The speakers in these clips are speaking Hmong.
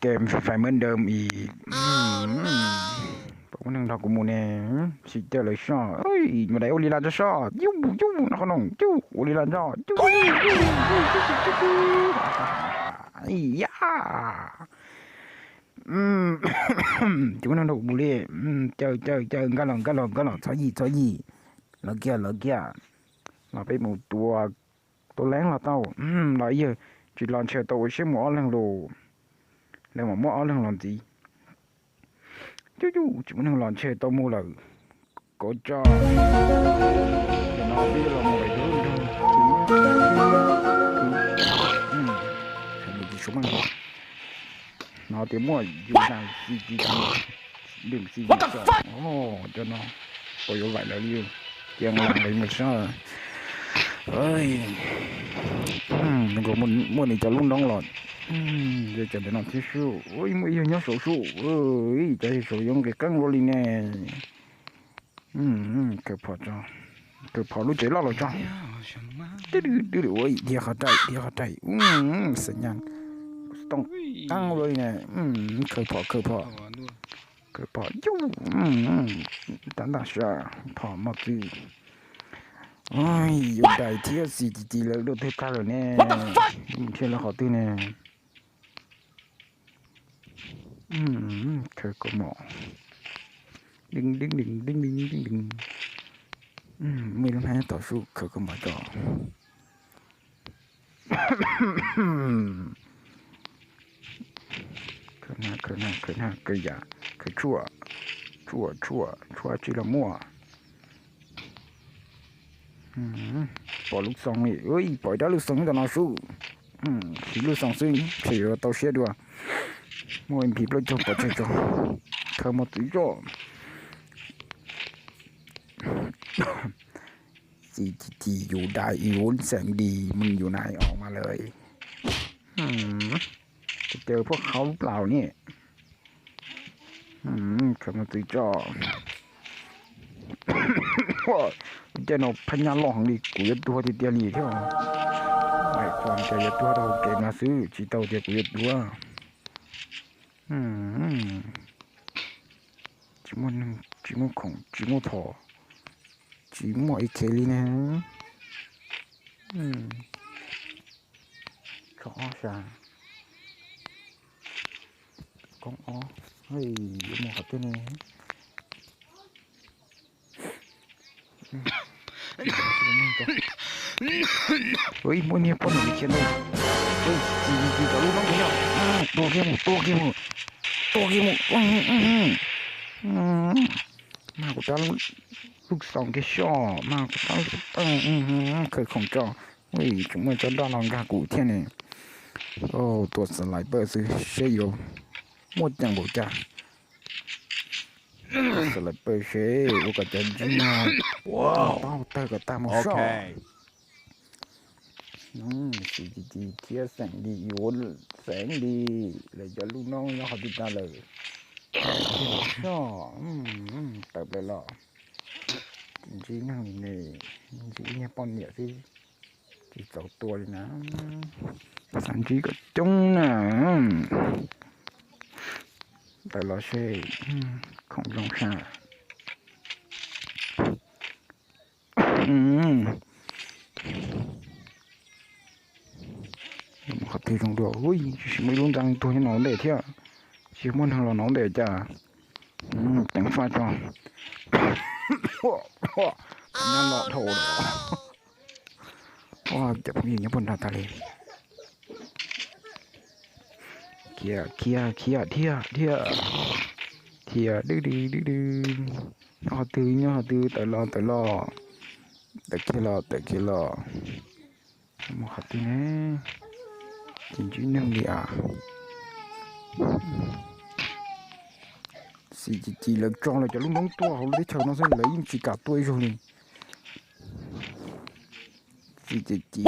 Game Free Fire Mobile i. Pom muaj neeg nrog kuv mus ne, sim caw lawv soj. Mus dais ua li laj tso soj, yub yub no qhov no, yub ua li laj tso, yub yub yub yub yub yub. Ya, ces muaj neeg nrog kuv mus li. Caw caw caw, nkag los nkag los nkag los, txhob yim txhob yim. Lawv kiag lawv kiag, los peb mus tua, tua leeb los tau, los yawg tsis los ntshe tau ua siab mus ob leeg lus. Lawv mam muab ob leeg los ntxiv. Yub yub, tsis muaj neeg los ntshe tau mus lawm. Kov tso. Tam no peb yuav los mus lawm, no tias muaj yus na, xi ci, lwm xi ci, cov no, puas yuav vaim lawv li, cia nqis lawv mus sab. Muaj nws cov lub noob los, yog cov ntawm no thiab sub, muaj ib yawg nyob saud sub, cov yawg saud yuav nqis qeeb ua li ne. Khaws phom tso, khaws phom lub tsev loj los tso. Ua dhia qhov rais, dhia qhov rais, xeem nyas tooj qeeb ua li ne. Khaws phom, khaws phom, khaws phom, yub, tab ntaj sa, phom mos txwv. Yus dais thiab xi ci ci lawv dua twg tag lawm ne, mus nrhiav lawv qhov twg ne. Khaws kaus mom, deeb deeb deeb deeb deeb deeb. Muaj ib lub hnab nyob tom sub, khaws kaus mom tso. Khaws hnab, khaws hnab, khaws hnab, khaws yam, khaws tshuaj, tshuaj, tshuaj, tshuaj tsi los muaj. Pom lub xoo li, pom ib rab lub xoo nyob tom no sub. Siv lub xoo xwb ntshe yuav tau siab dua. Muaj M P plaub caug pov tseg tso. Khaws mos txwv tso. Xi ci ci, yus dais yus xeem dis, mus yus nais os mas lawm. Tes caw phuaj qhauv plaws ni. Khaws mos txwv tso. Lub caij no phab nyaj loj heev li, kuv yuav tuag tiag tiag li thiab. Hais qhov tias yuav tuag tau kev mas xwb, tsis tau tias kuv yuav tuag. Tsis muaj neeg, tsis muaj khoom, tsis muaj phom, tsis muaj ib khev li ne. Tsho ob sab, koob ob, yuav mus qhov twg ne? Ua ib muaj niag poj niam khiav ntawd. Tsis tsis tsis cov lub noob tus yog, tua kiag mus, tua kiag mus, tua kiag mus. Mag kuv rab lub xoo kiag soj, mag kuv rab lub xoo, khaws khoom tso. Tseem muaj tsob nroj no nkag kuv thiab ne. Tua sniper xwb seb yuav muaj ceem npaum cas. Sniper seb ua kom cov ntsib no tau tawg kom tag mus soj. Xi ci ci thiab xeem dis, yuav xeem dis lawv cov lub noob nyob qhov twg tag lawm. Soj, tawm plaws los. Tsis ntsib neeg li ne, ntsib ib niag poj niam xwb, tsis txaus tua li na. Xav ntsib kom coob na. Tawm los seb, khoom zoo sab. Qhov twg zoo dua, ui, tsis muaj ib lub ntees tuag nyob no ntej thiab. Tsis muaj neeg los no ntej cas. Ceev faj tso. Nyob los dhau lawm. Cov phooj ywg nyob puag nrad tag li. Khiav khiav khiav, dhia dhia, khiav dwb dwb dwb dwb. Nyob qhov twg, nyob qhov twg, tawm los tawm los. Tawm kiag los tawm kiag los. Mus qhov twg ne? Tsis ntsib neeg li as. Xi ci ci lawv tso lawv cov lub noob tuaj hauv lub teb chaws no xwb lawv yeej tsis kam tua ib zaug li. Xi ci ci,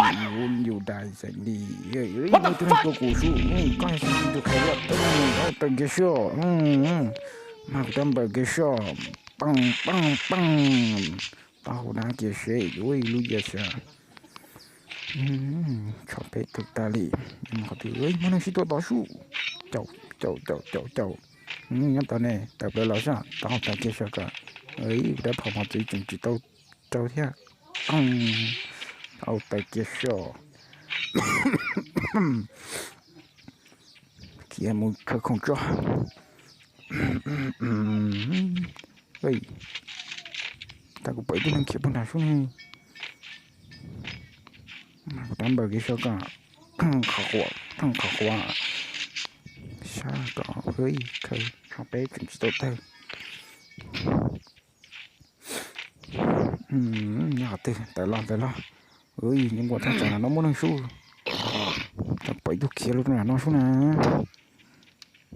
yus dais xeem li, ib tug neeg tua kuv sub, koj xi ci tus qhev los tawm kiag soj, mag kuv rab npawg kiag soj, pam pam pam, tau hauv dab kiag seb yuav ua ib lub yias xwb. Tsho peb tug tag li, qhov twg muaj neeg sib tua tod sub, caum Caum caum caum caum. Nyob tod ne, tawm plaws los soj, tau hau taws kiag soj kom, kuv dab phom mos txwv tseem tsis tau rau thiab. Hau taws kiag soj, khiav mus khaws khoom tso. Tag kuv pom ib tug neeg khiav puag nram sub ne. Kuv rab npaws kiag soj kom, qhov quav, qhov quav, sab kom, khaws, peb tseem tsis tau tawg. Nyob qhov twg, tawm los tawm los. Nyob nkuaj thaj tsam no muaj neeg sub. Tau pom ib tug khiav los rau nram no sub na.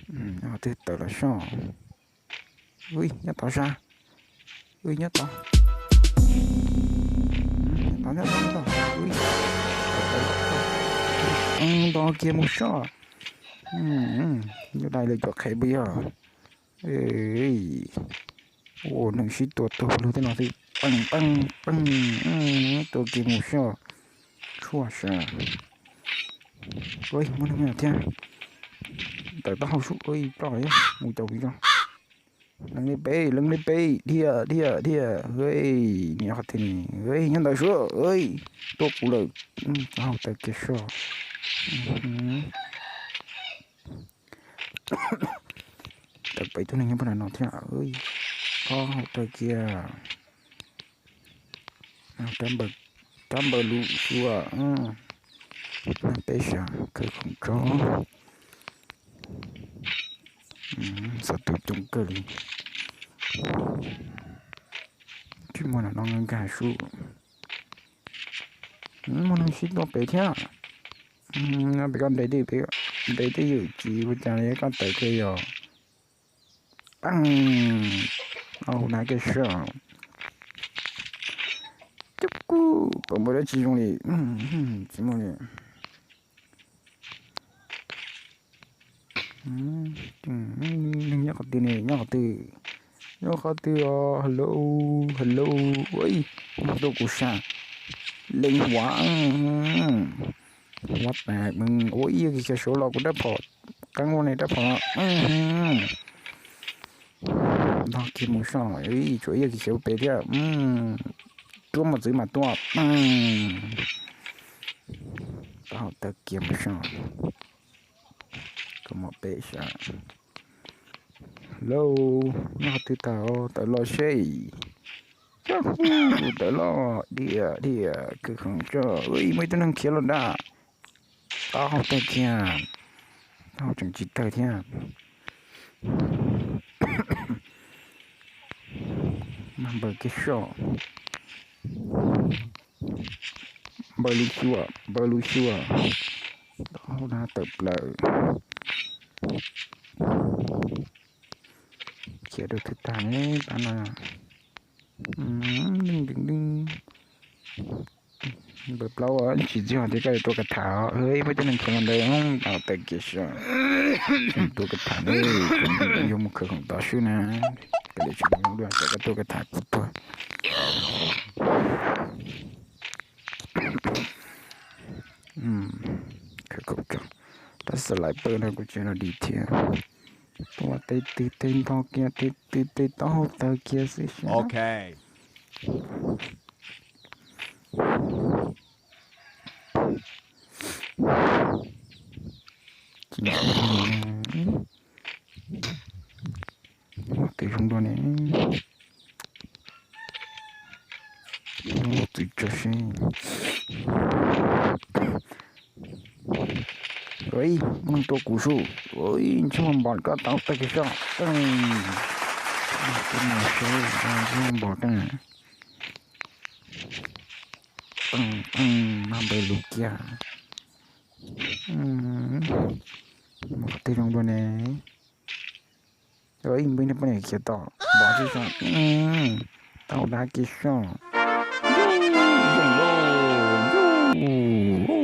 Nyob qhov twg, tawm los soj. Nyob tod sab. Nyob tod, nyob tod, nyob tod. Nto kiag mus soj. Yuav dai lawv cov qhev puas yog? Ua neeg sib tua tuag lug tej no xwb. Peej peej peej, tua kiag mus soj. Tshuaj sas. Muaj neeg thiab. Tawm taub hau sub, ploj mus caum viv zoo. Leej li peb, leej li peb, dhia dhia dhia. Nyob qhov twg ne? Nyob ntawd sub, tua kuv lawm. Tau hau taws kiag soj. Tawm pem tus neeg nyob puag nram no thiab. Tau hau taws kiag. Rab npaws lus xwb. Peb sab khawv khoom tso. Txog tus coob kawg li. Tsis muaj no nkag sub. Muaj neeg sib tua pem thiab. Pem koj nres, nres tej ywm tsis ua cas li, koj tawm kiag yog. Au, na kiag soj. Cub kub, pom npaws dab tsi zoo li. Tsis muaj li. Neeg nyob qhov twg ne? Nyob qhov twg? Nyob qhov twg os? Hello, hello. Ua ib, tua kuv sas. Leej huav, huav tas, ua ib yam kiag xyov los kuv rab phom, qeeb ua ne rab phom no. Ntog kiag mus soj, tshuav ib yam kiag xyov pem thiab. Ruab mos txwv mas tuaj. Tau hau taws kiag mus soj. Koj mom peb sab. Lauj, nyob qhov twg tawm, tawm los seb. Cab hu, tawm los, dhia dhia, khawv khoom tso. Muaj ib tug neeg khiav los nram. Tau hau taws kiag, tau hau tseem tsis tawg thiab. Mas npaws kiag soj. Npaws lub xyuas, npaws lub xyuas. Tau hau na tawm plaws. Khiav rau twg tag ne pab no. Npaws plaub, tsis txog tias koj yuav tua kav tham. Muaj cov neeg khiav los ntawd, tau taws kiag soj. Tua kav tham, yuav mus khawv khoom tod swb na. Koj li tsis zoo dua, koj tua kav tham kuv tuag. Khawv khoom tso, tab sliper no kuv tseem los dim thiab. Tua tej twg tej ntog kiag, tej twg tej taub hau taws kiag xwb sab. Tus zoo dua ne. Txwv tso seb. Ua ib, muaj neeg tua kuv sub. Ua ib, ntsej muag npog koj tau tag kiag soj. Ntsej muag npog tag. Mas npaws lus kiag. Mus qhov twg zoo dua ne? Ua ib, npawg nej poj niam khiav tom npog tib soj. Tau dab kiag soj. Zoo lauj, zoo.